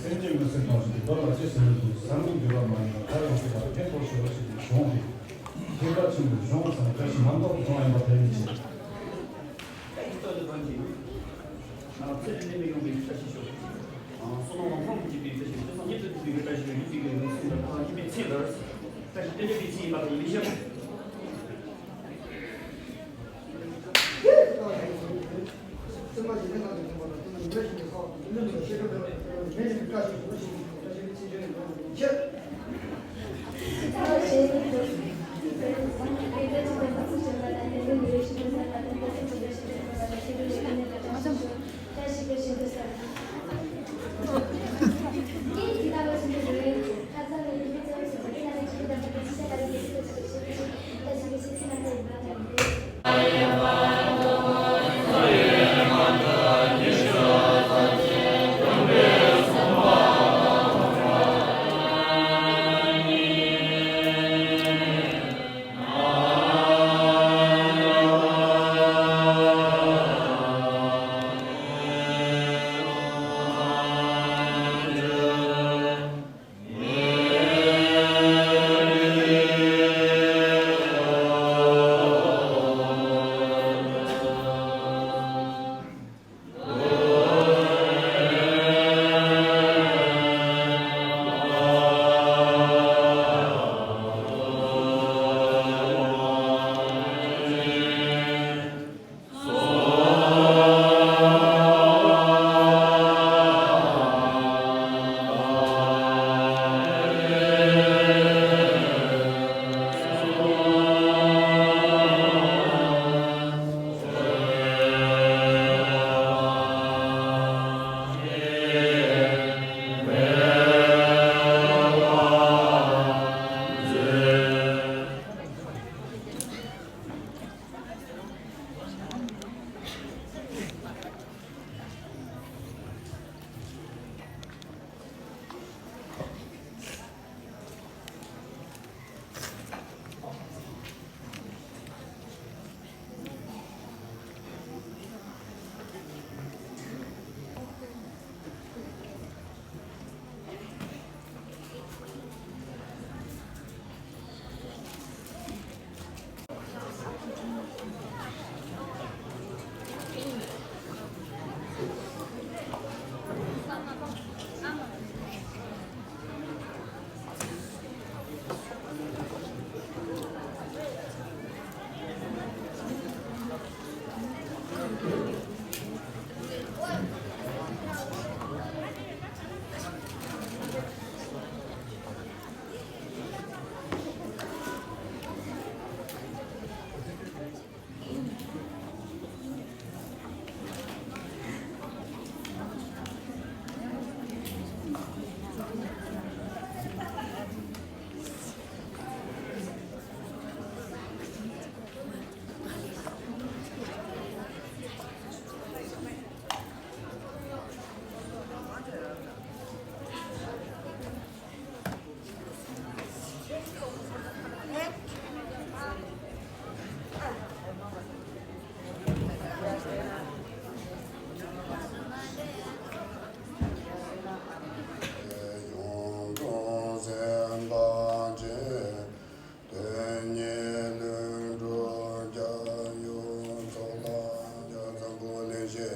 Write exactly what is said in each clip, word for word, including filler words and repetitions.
སེམས་ཅན་མི་སེར་ཐམས་ཅད་ཀྱི་བདག་ལ་ཅི་ཟེར་ན་འདུག་བསམ་གྱིས་འགྱུར་བ་མ་ཡིན་པ་མཐར་ཡང་ཤེས་པ་ཕན་ཐོགས་ཤོར་བ་ཞིག་གི་གཞུང་དེ། ཐེག་པ་ཆེན་པོའི་གཞུང་བསམ་བཀྲ་ཤིས་རྣམ་དག་ཏུ་སོང་བ་ཡིན་པ་ཕན་ཡིན་ཕྱིར། ཚེ་རིང་ནད་མེད་ཡོང་བའི་བཀྲ་ཤིས་ཤོག་བསོད་ནམས་ལམ་འཕང་དུ་བྱེད་པའི་བཀྲ་ཤིས། ཆོས་སྲང་ཉིད་དུ་ཐུབ་པའི་བཀྲ་ཤིས་ཤོག་ཡུལ་དེ་གའི་ངོས་ཟིན་པ་ཐང་ཡིན་པའི་ཚེ་ལ། བཀྲ་ཤིས་རྟེན་འབྲེལ་གྱི་ཚེ་ཡིན་པ་དང་ཡིན་ཞབས།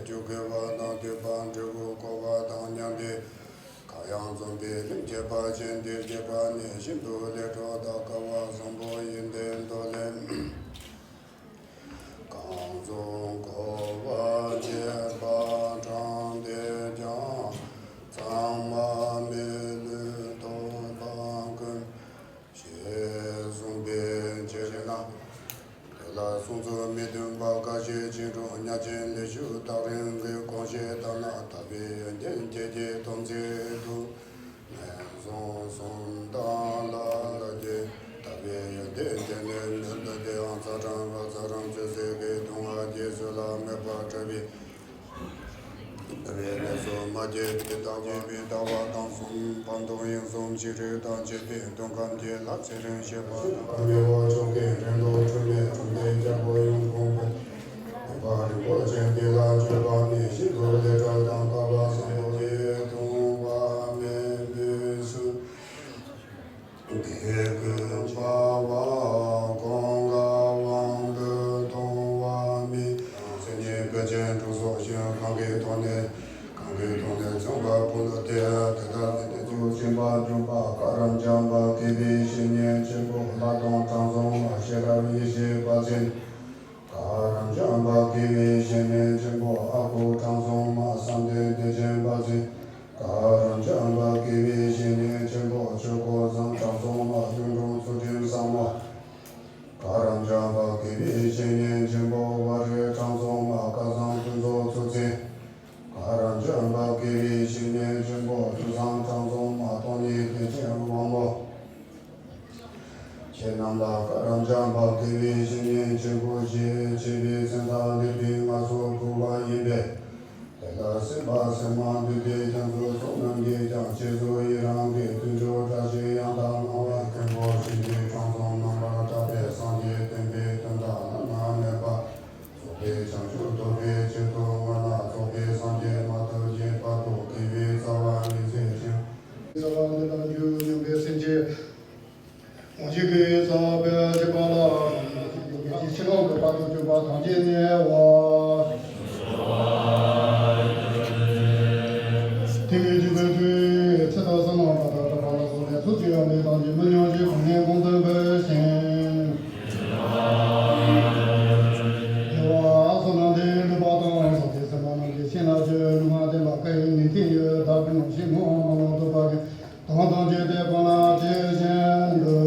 རྒྱུ་དགེ་བ་དང་སྡིག་པ་འབྲས་བུ་བསགས་པ་དང་མཉམ་པའི་གང་ཡང་འཛོམས་པའི་ལྷུན་གྱིས་བརྗོད་པ་ཅན་དེ་རྒྱས་པར་ནི་ཤིན་ཏུ་ལས་གྲོགས་དང་སྐལ་བ་བཟང་པོ་ཡིན་ཏེ་མདོ་ལས། གང་གཟུགས་འཁོར་བར་བཅས་པ་དྲངས་ཏེ་ཀྱང་། གཙང་མ་མི་ལུས་ཐོབ་པ་ཀུན། ཞེས་གསུངས་པའི་ཕྱིར་ན། དེ་ལ་གསུང་ཚུལ་མི་མཐུན་པ་འགའ་ཞིག་ཅི་འགྲོ་ཉག་གཅིག་ལས་ཞུགས་ཐག་རིང་གི་དགོངས་གཞི་ལྟར་ན་དག་པའི་ཡོན་ཏན་བརྒྱད་ཀྱི་སྡོམ་ཚིག་ཏུ། ངན་སོང་གསུམ་དང་ལ་ལ་སྟེ། དག་པའི་ཡོན་ཏན་བརྒྱད་ནི་མི་འདོད་དེའང་ཚ་གྲང་རགས་ཚ་གྲང་ཚོད་བསྲེ་གི་སྡུག་བསྔལ་གྱིས་བཟོད་ལ་མོས་པ་བྲལ་བའི། དག་པའི་གནས་སུ་མ་སྐྱེས་པའི་ལྟ་བ་དང་གསུམ་པ་མདོ་དབྱིངས་སུ་ཞི་རིགས་དང་བཅས་པའི་མདོ་ཁམས་ཀྱི་ལྷ་ཚེ་རིང་ཞེས་པ་དང་། ཁམས་མི་བ་མཆོག་གི་འགྲན་བསྡུར་འཁྲུལ་མེད་འཁྲུལ་མེད་རྒྱལ་པོ་ཡོངས་བཟུང་པོ། མོས་པ་རིན་པོ་ཆེ་འདི་ལ་སྤྱོད་པ་ནི་ཤིན་ཏུ་ལས་གྲོགས་དང་སྐལ་བ་བཟང་པོ་ཡིས་གདུང་བ་མེད་པའི་ཚུལ། དགེ་བསྐུལ་བ་བ་གང་ག་དབང་པོས་གཏོང་བ་མེད། མཚན་ཉིད་བོད་ཅན་དྲུག་སོགས་ཞིང་གང་གི་ཐོག་ནས་གང་གི་ཐོག་ནས་བྱུང་བ་ཀུན་ཏུ་སྟེ། དེ་ལྟར་ལས་དེ་ཚོ་སྦྱིན་པ་འཇོམས་པ་དཀར་རམ་འཇམ་པ་དགེ་བའི་བཤེས་གཉེན་ཆེན་པོ་ལྷ་དང་དྲང་སྲོང་ལ་ཤེས་རབ་ཡེ་ཤེས་དཔལ་ཆེན། དཀར་རམ་འཇམ་པ་དགེ་བའི་བཤེས་གཉེན་ཆེན་པོ་ཨ་ཁུ་དྲང་སྲོང་མ་བསམ་གཏན་བདེ་ཆེན་དཔལ་ཆེན། དཀར་རམ་འཇམ་པ་དགེ་བའི་བཤེས་གཉེན་ཆེན་པོ་ཆོས་འཁོར་བཟང་དྲང་སྲོང་མ་གཡུང་དྲུང་ཚུལ་ཁྲིམས་བཟང་མོ། དཀར་རམ་འཇམ་པ་དགེ་བའི་བཤེས་གཉེན་ཆེན་པོ་བ་རི་དྲང་སྲོང་མ་སྐལ་བཟང་ཕུན་ཚོགས་ཚུལ་ཁྲིམས། དཀར་རམ་འཇམ་པ་དགེ་བའི་བཤེས་གཉེན་ཆེན་པོ་ཆུ་བཟང་དྲང་སྲོང་མ་སྟོང་ཉིད་བདེ་ཆེན་དབང་མོ། ཁྱེད་རྣམས་ལ་དཀར་རམ་འཇམ་པ་དགེ་བའི་བཤེས་གཉེན་ཆེན་པོ་ཞེས་བྱ་བའི་མཚན་རྟགས་འདི་ཕུལ་ང་ཚོ་ཕུལ་བ་ཡིན་པས། དེ་ལ་སེམས་དཔའ་སེམས་མ་འདུས་ཏེ་ཁྱེད་ཚོ་ཚོགས་རྣམས་ཀྱིས་ཀྱང་ཁྱེད་ཚོ་ཡི་རང་གི་མཐུན་ཕྱོགས་བཀྲ་ཤིས་ཡང་དག་གནང་བའི་མཁན་པོ་ཞིག་གིས་དྲང་སྲོང་རྣམ་པར་དག་པའི་སངས་རྒྱས་བསྟན་པའི་དོན་དག་བླ་ན་མེད་པ། རྫོགས་པའི་བྱང་ཆུབ་ཐོབ་པའི་ཆེད་དུ་སྔོན་ལ་རྫོགས་པའི་སངས་རྒྱས་མ་ཐོབ་ཀྱི་བར་དུ་དགེ་བའི་རྩ་བ་ཉི་ཚེ་ཞིང་། རྩ་བ་འདི་དང་རྒྱུ་མཉམ་པའི་སེམས་ཅན། དབང་ཤེས་ཀྱི་རྩ་བའི་བྱེད་པ་ལ། ཕྱི་ནང་གི་བར་དུ་གྱུར་པ་ཐམས་ཅད་ནས་བ། དེ་བས་རྒྱུ་དང་རྒྱུའི་ཚེ་དང་བསོད་ནམས་པ་དང་གྲགས་པ་ལ་སོགས་པའི་ཚོགས་ཀྱི་ཡོན་ཏན་ཐམས་ཅད་མི་ཉམས་ཀྱི་གོང་ནས་གོང་དུ་འཕེལ་ཞིང་། དེ་བ་བསོད་ནམས་དེ་ལུས་པ་དང་སངས་རྒྱས་སེམས་དཔའ་རྣམས་ཀྱི་ཤིང་ལ་སྤྱོད་ལུས་ངག་ལྡན་པ་སྐལ་བའི་ནི་མཐུན་ཡོད་དག་གི་ནང་བཞིན་ངོ་མ་ལོག་ཏུ་པ་གི་དོན་ཐམས་ཅད་དེ་ཀུན་ལ་དེ་བཞིན་དུ།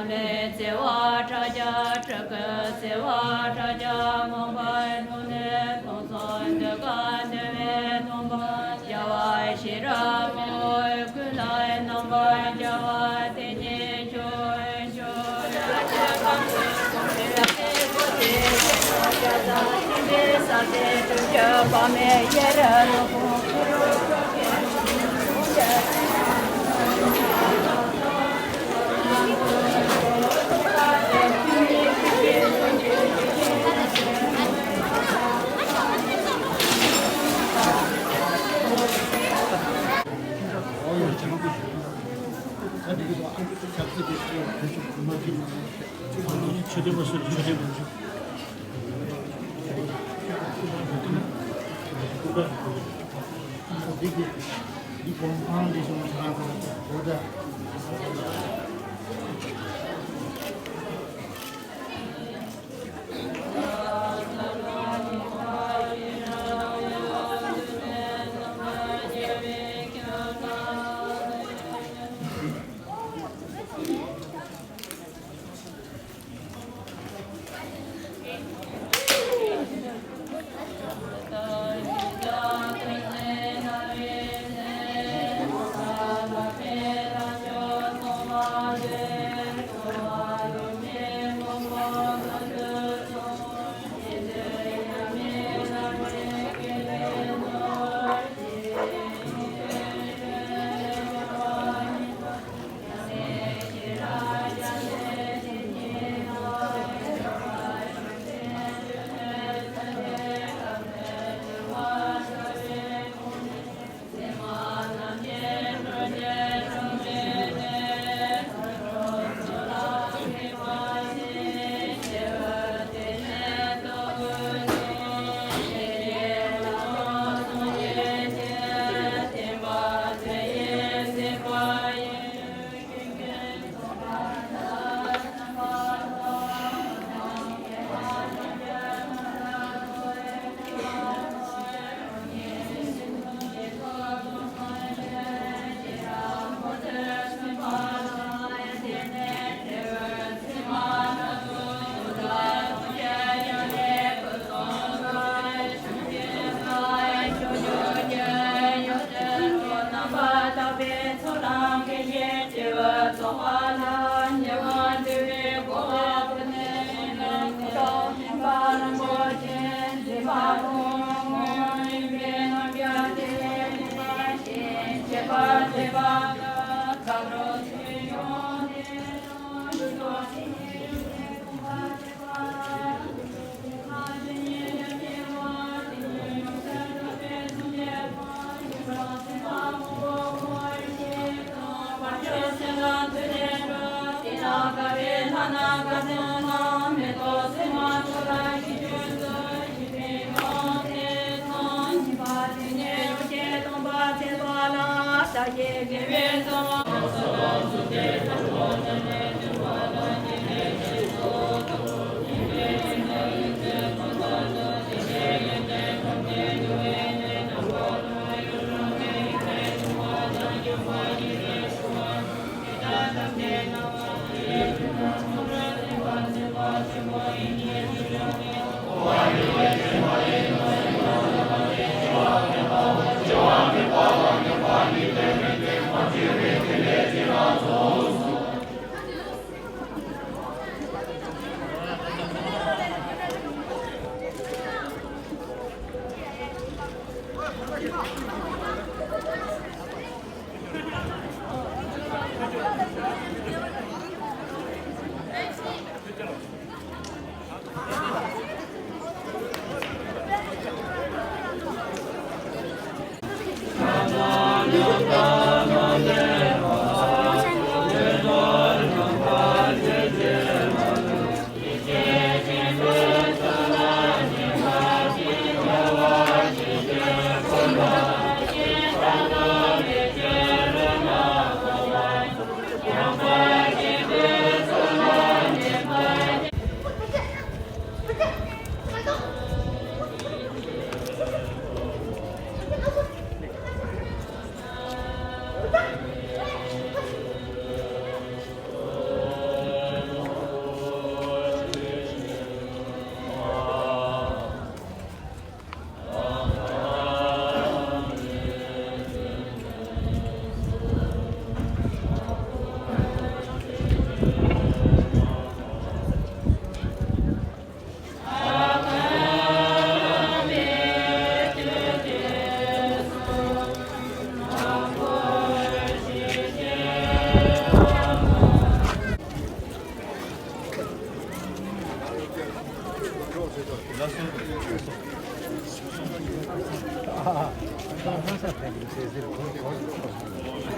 བརྩེ་བ་ཕྲ་རྒྱ་ཕྲ་གི་བརྩེ་བ་ཕྲ་རྒྱ་མང་པོའི་ཐོག་ནས་སྟོང་གསུམ་འདུས་ཀ་འདུས་མའི་སྟོང་པ་རྒྱལ་བ་ཤེས་རབ་མོས་ཀུན་ལ་རྣམ་པར་རྒྱལ་བ་དེ་ཉིད་ཁྱོད་ཁྱོད་ཀྱི་ས་དེ་དུ་ཁྱབ་པ་མེད་ཡེ་ར་ལོ།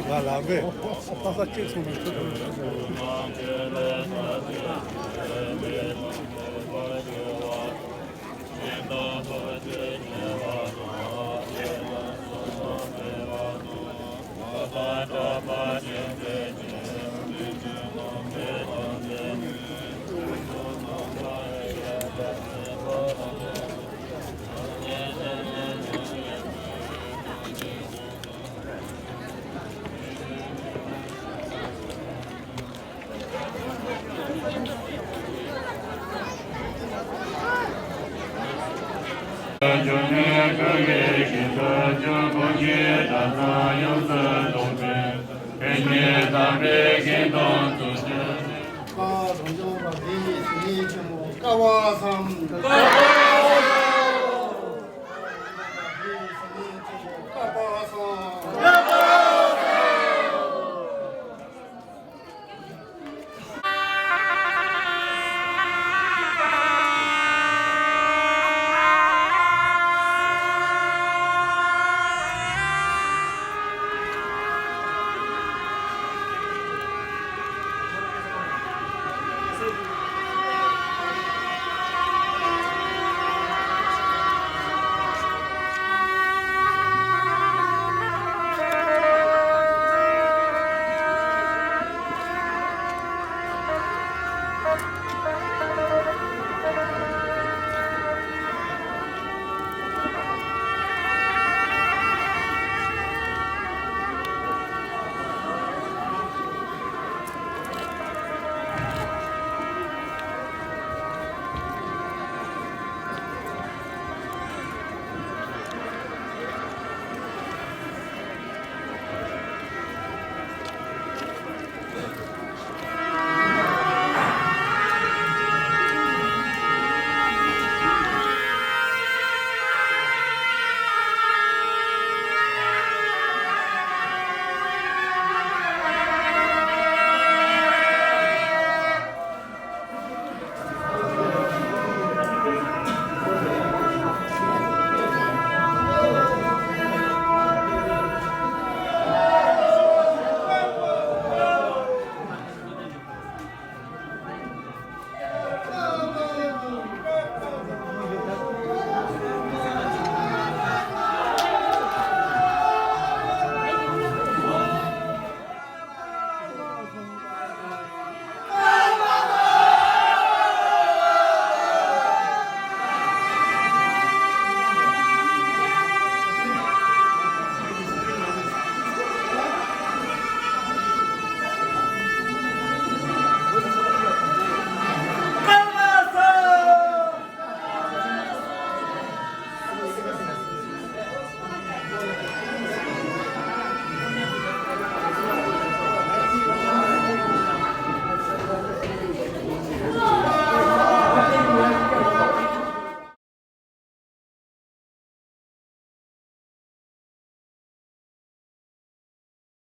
ང་ལ་བས་ཕ་ས་གཅིག་སོང་ན་ཚུར་འགྲོ་མི་འདུག